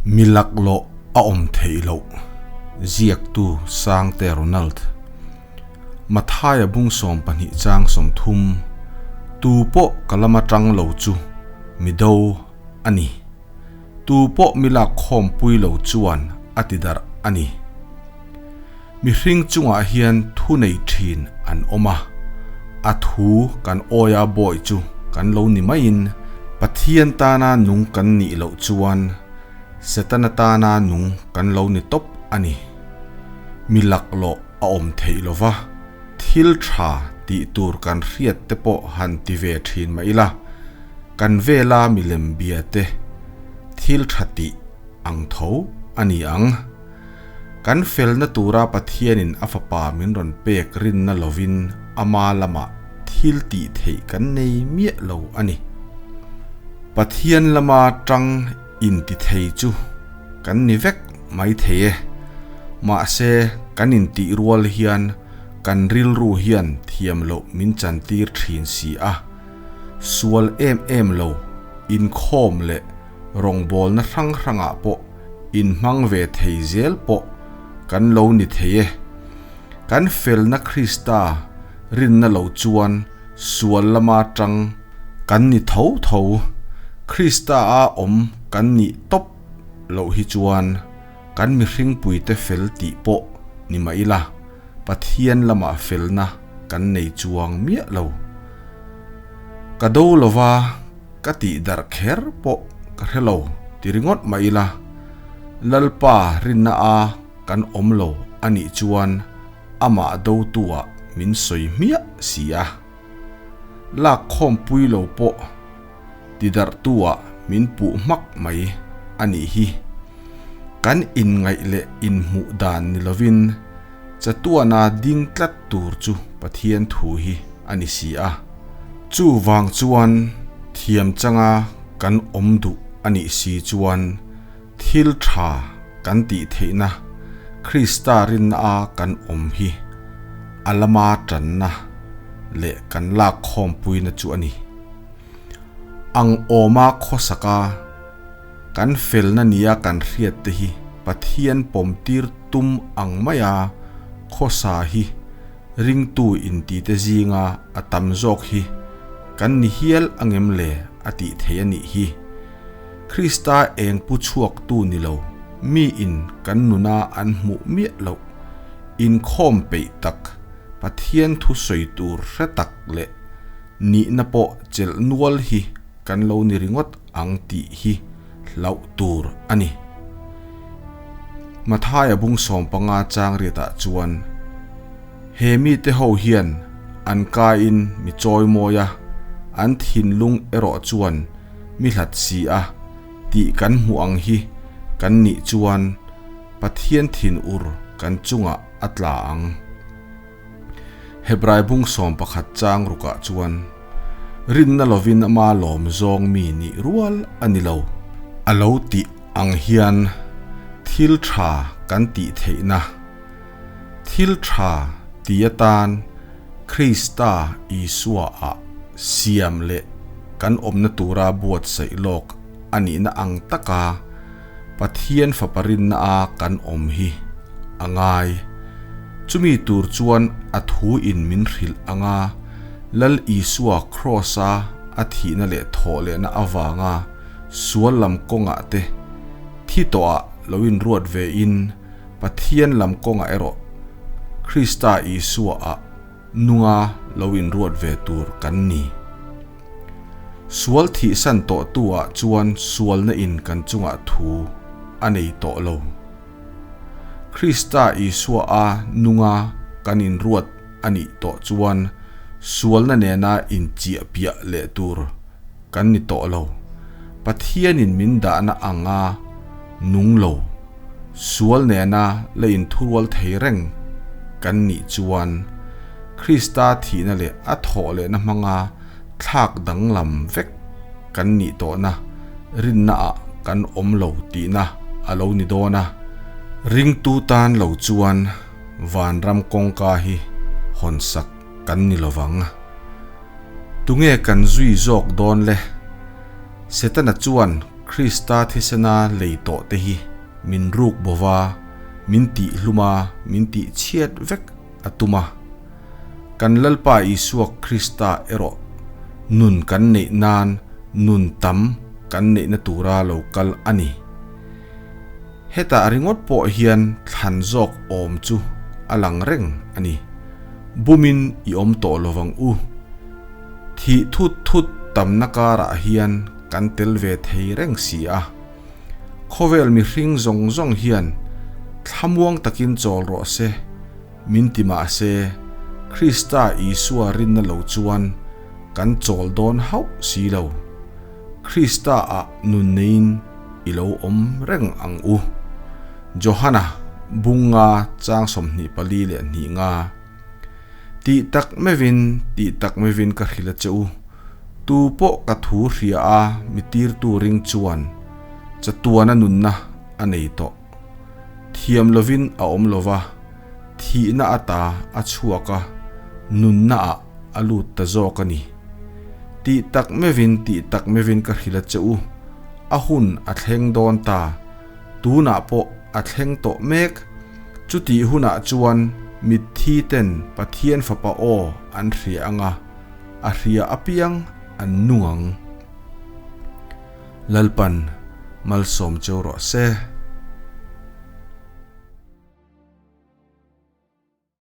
Mi laklawh a awm theih loh, ziaktu Sangte Ronald. Mathaia bung 12 chang 30, Tu pawh ka lama tang lo chu mi do a ni. Tu pawh mi lak khawmpui lo chuan a ti darh a ni. Mihring chungah hian thu nei thin an awm a, a thu kan awia bawi chu kan lo ni maiin Pathian tana nung kan nih loh chuan Setana tana nung kan lo ni tawp a ni. Mi laklawh a awm theih lo va, thil tha tih tur kan hriat te pawh han ti ve thin mah ila, kan vela milem bia te thil tha tih ang tho a ni ang. Kan felna tura Pathianin a Fapa min rawn pek rinna lovin ama lamah thil tih theih kan nei miah lo a ni. Pathian lama tang inti thei chu kan ni vek mai thei e. Mahse, kan intih rual hian kan rilru hian thiam loh min chantir thin si a. Sual em em lo, inkhawm leh rawngbawlna hrang hrangah pawh inhmang ve thei zel pawh kan lo ni thei e. Kan felna Krista rinna lo chuan sual lama tang kan ni tho tho. Krista a awm kan nih tawp loh hi chuan kan mihringpuite fel tih pawh ni mah ila, Pathian lama felna kan nei chuang miah lo. Ka do lova. Ka tih darh kher pawh ka hre lo ti ringawt mah ila, Lalpa rinna a kan awm lo a nih chuan amah dotu-ah min sawi hmiah si a. Lak khawmpui lo pawh ti darhtu-ah min puh hmak mai a nih hi. Kan inngaih leh inhmuh dan ni lovin chatuana ding tlat tur chu Pathian thu hi a ni si a. Chuvang chuan thiam changa kan awm duh a nih si chuan thil tha kan tih theihna Krista rinna a kan awm hi a lama tanna leh kan lak khawmpuina chu a ni. Ang awma khawsaka kan felna nia kan hriat te hi Pathian pawmtir tum ang maia khawsa hi Ringtu intite zinga a tam zawk hi kan ni hial angem le a tih thei a nih hi. Krista eng pu chhuaktu ni lo, mi in kan nuna an hmuh miah loh, inkhawm peih tak, Pathian thu sawi tur hre tak leh nihna pawh chelh nual hi kan lo ni ringawt ang tih hi hlauh tur a ni. Mathaia bung 15 chang riatah chuan, He mite ho hian an kaiin mi chawi mawi a, an thinlung erawh chuan mi hlat si a tih kan hmuh ang hi kan nih chuan Pathian thinur kan chungah a tla ang. Hebrai bung 11 chang rukah chuan, Rinna lovin ama lawm zawng mi nih rual a ni lo. A lo tih ang hian thil tha kan tih theihna, thil tha ti atan Krista Isua ah siam leh kan awmna tura buatsaih lawk a nihna ang taka Pathian Fapa rinna a kan awm hi a ngai. Chumi tur chuan a thu in min hrilh anga Lal Isua Kraws a a thihna leh thawh lehna avanga sual lam kawngah te thi tawhah lo inruat ve in Pathian lam kawngah erawh Krista Isua ah nunga lo inruat ve tur kan ni. Sual thihsan tawhtu ah chuan sualna in kan chungah thu a nei tawh lo. Krista Isua a nunga kan inruat a nih tawh chuan sualna nena inchiah piah leh tur kan ni tawh lo. Pathianin min dahna anga nung lo, sual nena la inthurual thei reng kan nih chuan Krista thihna leh a thawh lehna hmanga thlak danglam vek kan nih tawhna rinnaah kan awm lo tihna a lo ni dawn a. Ringtu tan lo chuan vanram kawngka hi hawnsak kan ni lovang. Tunge kan zui zawk dawn le? Setana chuan. Krista thisena lei tawh te hi min ruk bova, min tih hlum a, min tih chhiat vek a tum a. Kan Lalpa Isua Krista erawh nun kan neih nan nun tam kan neihna tura lo kal a ni. Hetah ringawt pawh hian thlan zawk awm chu a lang reng a ni. Bumin i awm tawh lovang u. Thih thut thut tamna karah hian kan tel ve thei reng si a. Khawvel mihring zawng zawng hian thlamuang takin chawl rawh se, min ti mah se, Krista Isua rinna lo chuan kan chawl dawn hauh si lo. Krista ah nun neiin i lo awm reng ang u. Johana bunga chang 24 leh hnih nga. Tih tak meuhin, tih tak meuhin ka hrilh a che u. Tu pawh ka thu hria a mi tirtu ring chuan chatuana nunna a nei tawh. Thiam lovin a awm lova, thihna ata a chhuak a, nunna ah a lut ta zawk a ni. Tih tak meuhin, tih tak meuhin ka hrilh a che u, a hun a thleng dawn ta, tunah pawh a thleng tawh mek. Chutih hunah chuan mitthi ten Pathian Fapa aw an hria ang a, a hria apiang an nung ang. Lalpan malsawm cheu rawh se.